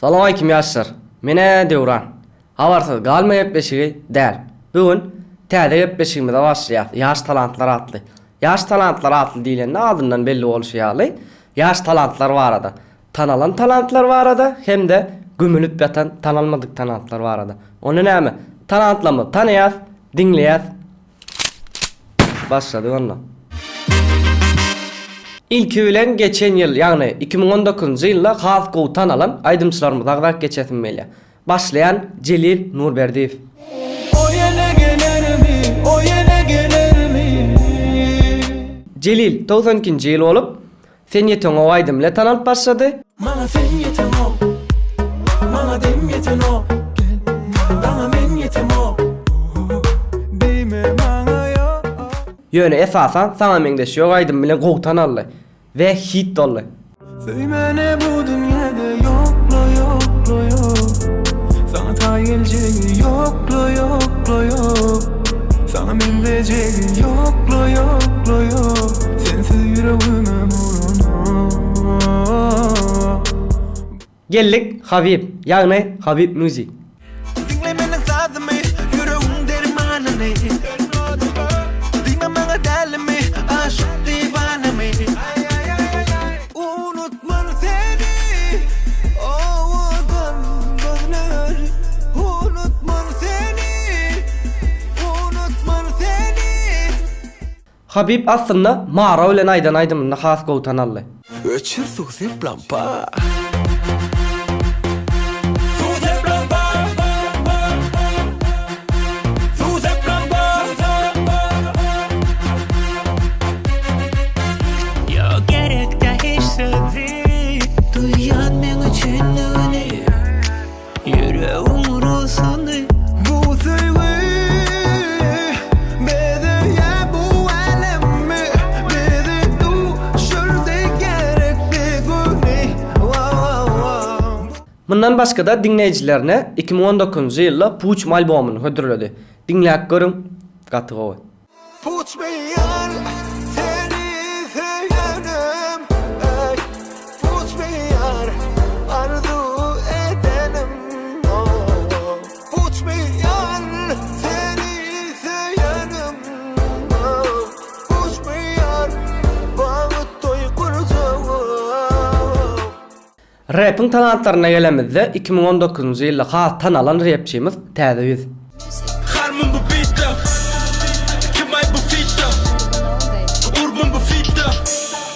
Salowmalikim ýaşlar. Menä Döwran. Habarsyz galma gepleşigi däl. Bu gün täze gepleşigimize başlaýas. Ýaş talantlar atly. Ýaş talantlar atly diýlende adyndan belli bolşy ýaly, ýaş talantlar barada. Tanalan talantlar barada hem-de gömülip ýatan tanalmadyk talantlar barada. Onda näme? Talantlarymyzy tanaýas, diňleýäs. Başladyk onda. Ilki bilen geçen ýyl, ýagny 2019-njy ýylda has gowy tanalan aýdymçylarymyzy agzap geçesim gelýär. Başlaýan Jelil Nurberdiýew. O ýene gelermi, o ýene gelermi? Jelil 92-nji ýyl bolup, Sen ýeteňok aýdymy bilen tanalyp başlady. Maňa sen ýeteňok, maňa dem ýetenok, Daňa men ýetemok, diýme maňa ýok. Ýöne esasan Saňa meňzeş ýok aýdymy bilen gowy tanaldy we hit boldy. Söýmene bu dünýede ýok-la ýok-la ýok Saňa taý geljegi ýok-la ýok-la ýok Saňa meňzejegi ýok-la ýok-la ýok Sensiz ýüregimem uranok. Geldik Habib, ýagny Habib Music. Diňle meniň sazymy, ýüregiň dermanyny Diýme maňa dälimi, aşyk diwanamy Unutman seni, owadan gözler Unutman seni, unutman seni. Habib aslynda Mara bilen aýdan aýdymynda has gowy tanaldy. Öçür suw sep lampa. Suw sep lampa. Suw sep lampa. Ýok gerekdä hiç sözi Duýýan meň üçindigini Ýüregiň urgusyny. Bu söýgi bezeýär bu älemi Bizi duşurdy gerekli güni Mundan başga-da diňleýjilerine 2019-njy ýylda Puçma albomyny hödürledi. Diňläp görüň, gaty gowy. Puçmaýar seni söýenim eý Puçmaýar arzuw edenim oh Puçmaýar seni söýenim oh Puçmaýar bagt toý gurjagym. Repiň talantlaryna gelemizde 2019-njy ýylda has tanalan repçimiz Täze ýüz. Harmon bu beatde Kim aý bu fitde Urban bu fitde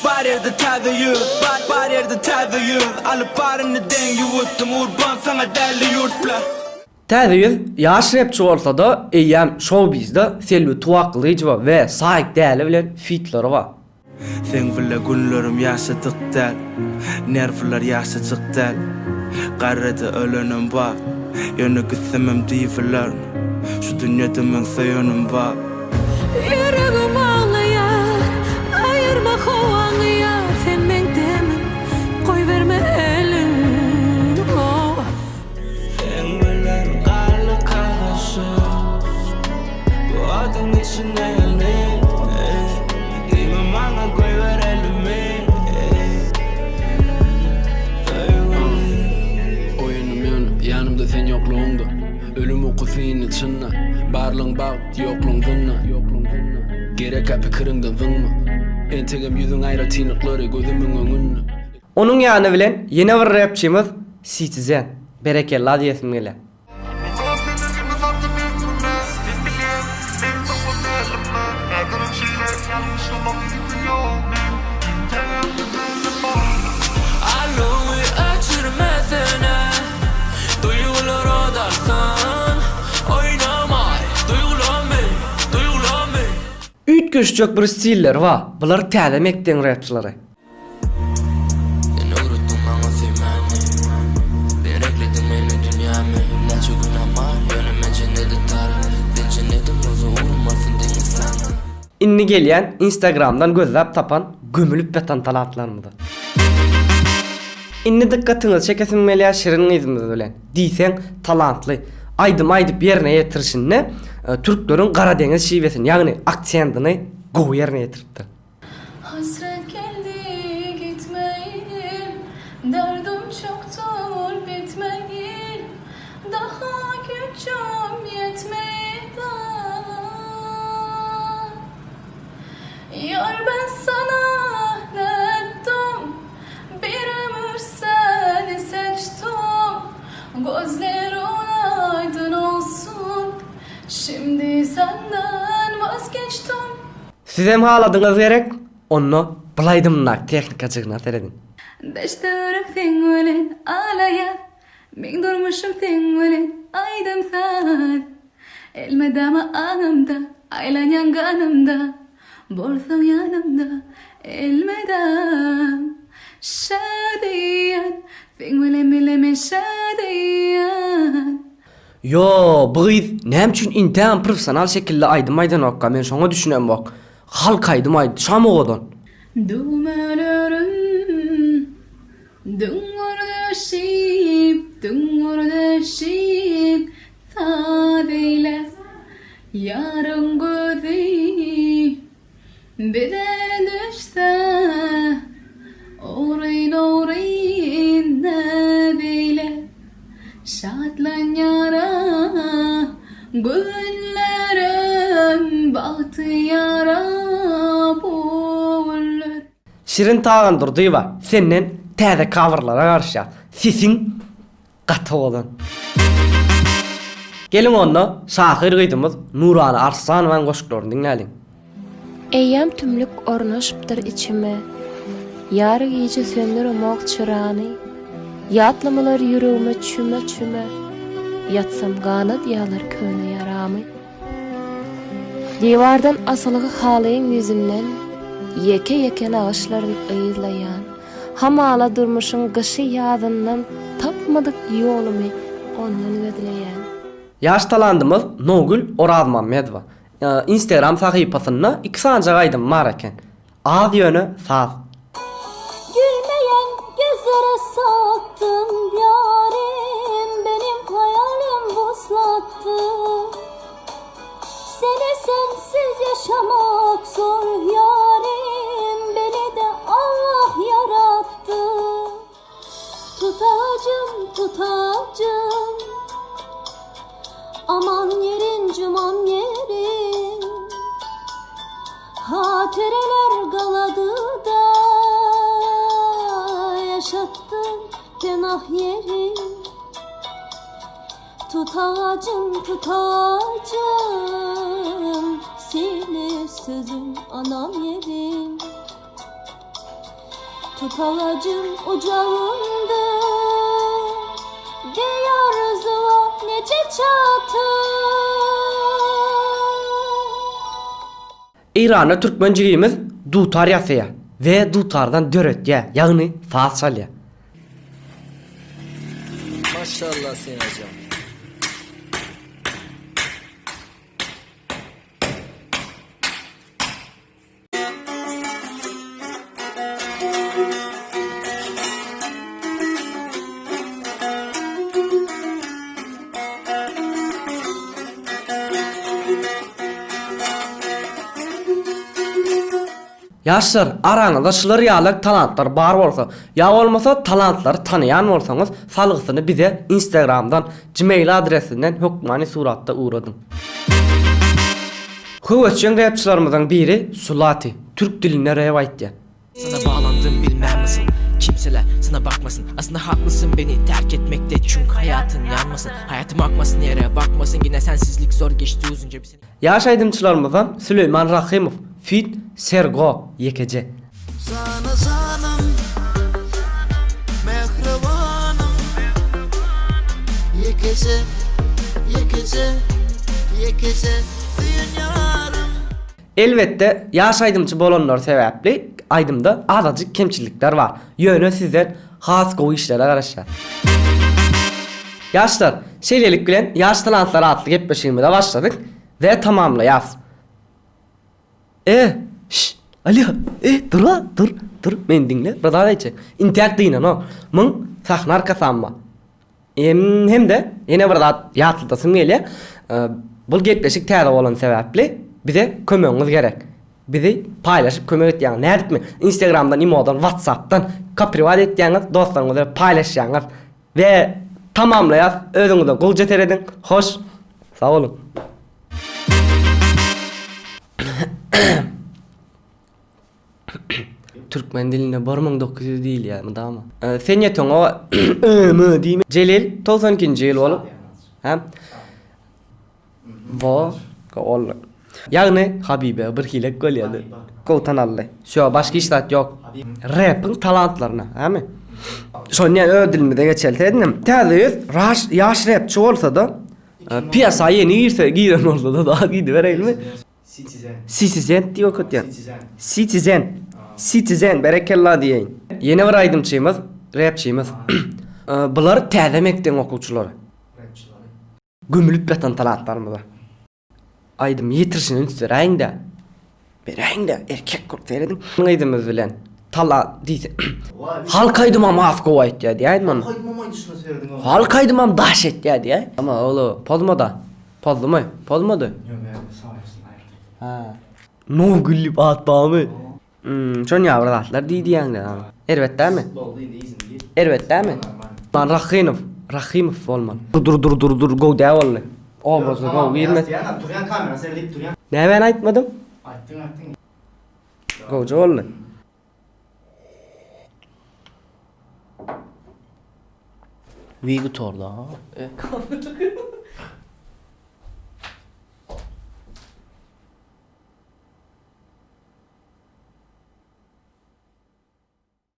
Bar ýerde täze ýüz Bar bar ýerde täze ýüz Alyp baryny deň ýuwutdym Urban saňa däli ýurt bla. Täze ýüz ýaş repçi bolsada eýýäm şou-bizde Selbi Tuwakgylyjowa we Saýk Däli bilen fitleri bar. Seň bile günlerim ýaşadyk däl, Nerwler ýaşajyk däl. Garrada ölenem bar, Ýöne gitsemem diýibilerin, Şu dünýede meň söýenim bar. Ýüregim aglaýar, aýyrma howaňy ýar, sen meň demim, goýberme eliň, oh. Seň bilen galdyk azaşyp, Bu oduň içinde ýanyp, Diýme maňa goýber elimi, Söýgüm. Oýanym ýöne, ýanymda sen ýoklugyňda Ölüm ukusy indi çynda Barlygyň bagt, ýoklugyň zynda Gerek-ä pikiriňden zyňma Entegem ýüzüň aýratynlyklary gözümiň öňünde. Onuň ýany bilen ýene bir repçimiz Citizen. Berekella diýesim gelýär. Allowy öçürmesene Duýgular ot alsyn Oýnamaý duýgulamy Duýgulamy. Üýtgeşjek bir stilleri bar. Bular täze mekdebiň repçileri. Sen öwretdiň maňa söýmäni Sen reňklediň meniň dünýämi Näçe günäm bar, ýöne men jennede tarap Sen jennediň bolsa ugrum bolsun deňiz saňa. Indi gelýän instagramdan gözläp tapan gömülip ýatan talantlarymyza. Indi dykgatyňyzy çekesim gelýär Şirin gyzymyz bilen. Diýseň talantly. Aýdym aýdyp ýerine ýetirişinde türkleriň garadeňiz şiwesini ýagny aksendini gowy ýerine ýetiripdir. Hasret geldi gitmeýin, Derdim çokdur bitmeýin. Sizem haladyňyz gerek? Onda bul aýdymyndaky tehnikajygyna serediň. Daş-töwerek seň bilen alaýar, Meň durmuşym seň bilen aýdym-saz. Elmydama aňymda, aýlanýaň ganymda, Bolsaň ýanymda elmydam. Şadyýan, seň bilen bile men şadyýan. Ýoo bu gyz näme üçin intägem professional şekilde aýdym aýdanokka men şoňa düşünemok. Halk aýdym aýdy şam owadan. Düwmelerim düňňürdeşip, düňňürdeşip saz eýläp, Ýaryň gözi Bize düşse, ogryn-ogryn näbeýle Şatlanýar-a göwünlerim, Bagtyýar-a bu günler. Şirin Tagandurdyýewa senden täze coverlara garaşýas. Sesiň Gaty owadan. Geliň onda şahyr gyzymyz Nurana Arslanowanyň goşgularyny diňläliň. Eýýäm tümlük ornaşypdyr içime, Ýary gije söndüremok çyrany. Ýatlamalar ýüregime çüme-çüme, Ýatsam ganadýarlar köne ýaramy. Diwardan asylgy halyň ýüzünden Ýeke-ýeke nagyşlaryn yzlaýan. Hamala durmuşyň gyşy-ýazyndan tapmadyk ýolumy ondan gözleýän. Ýaş talandymyz Nowgül Orazmammedowa Instagram sahypasynda iki sanjak aýdymy bar eken. Az ýöne saz. Gülmeýän gözlere satdym ýarym benim haýalym wuslatdy Seni sensiz ýaşamak zor ýarym beni-de Allah ýaratdy Tutacym tutacym Aman ýerin cuman ýerin Hatyralar galady da Ýaşatdyn penah ýerin Tutacym tutacym Seni sözüm anam ýerin Tutacym ocağımda Diyar zuva nece çatı Eýranda türkmen jigimiz dutar ýasaýar we dutardan döretýär, ýagny saz çalýar. Maşallah Senajan. Ýaşlar, araňyzda şular ýaly talantlar bar bolsa, ýa bolmasa talantlary tanaýan bolsaňyz, salgysyny bize Instagramdan, Gmail adresinden hökmany suratda ugradyň. Höwesjeň repçilerimiziň biri Sulati, türk dilinde rep aýtýar. Sana bağlandım bilmem nasıl Kimseler sana bakmasın Aslında haklısın beni terk etmekte Çünkü hayatın yanmasın Hayatım akmasın yere bakmasın Yine sensizlik zor geçti uzunca bir sene Ýaş aýdymçylarymyzdan Süleýman Rahymow feat Sergo Ýekeje. Sana janym, mähribanym Ýekeje, ýekeje, ýekeje söýen ýarym. Elbetde ýaş aýdymçy bolanlary sebäpli aýdymda azajyk kemçilikler bar. Ýöne sizden has gowy işlere garaşýas. Ýaşlar, şeýlelik bilen Ýaş talantlar atly gepleşigimize başladyk we tamamlaýas. E, şş, alýo, e, dur-a, dur, dur, meni diňle, bir zat aýtjak. Intäk dynanok. Muň sahna arkasam bar. Hem-de ýene bir zat ýatladasym gelýär. Bul gepleşik täze bolany sebäpli bize kömegiňiz gerek. Bizi paýlaşyp kömek etýäňiz. Nädipmi? Instagramdan, imodan, whatsapdan kopriwat etýäňiz, dostlaryňyz bilen paýlaşýaňyz. We tamamlaýas. Özüňize gowja serediň. Hoş. Sag boluň. Türkmen dilinde 1900 diýilýär mydama. Sen ýeteňok ö mö diýme. Jelil 92-nji ýyl bolup. Hä? Wo, ol. Ýagny Habibe bir hilek bolýady. Gowy tanaldy. Wsýo başga hiç zat ýok. Repiň talantlaryna, hämi? Şonda öz dilimize geçeli seredinem. Täze ýüz raş ýaş repçi bolsa-da, piýasa ýeni girse giren bolsa-da daha gidibereýinmi? Citizen. Citizen diýip okatýan. Citizen. Citizen. Citizen berekella diýeýin. Ýene bir aýdymçymyz, repçimiz. Bular täze mekdebiň okuwçylary. Repçileri. Gömülip ýatan talantlarymyza. Aýdym ýetirişine üns beräýiň-dä. Beräýiň-dä, erkek bolup serediň. Gyzymyz bilen talant diýse. Halk aýdymam has gowy aýtýar diýäýdim ony. Halk aýdymam aýdyşyna serediň. Halk aýdymam daş etýär diýäý. Ama ol pozmada. Pozdumy? Pozmady. Ýok, ýa saýasyny aýyrdy. Ha. Nowgül diýip at barmy? Hmm, şon ýaly bir zatlar diý diýäňdä. Erbet dälmi? Boldy indi yzyny diý. Erbet dälmi? Lan Rahynow, Rahymow bolmaly. Dur dur dur dur dur gowy däl boldy. Obrazy gowy girmedi. Durýan kamera seredip durýan. Nämäni aýtmadym? Aýtdyň aýtdyň. Gowja boldy. Wi gutardy ha.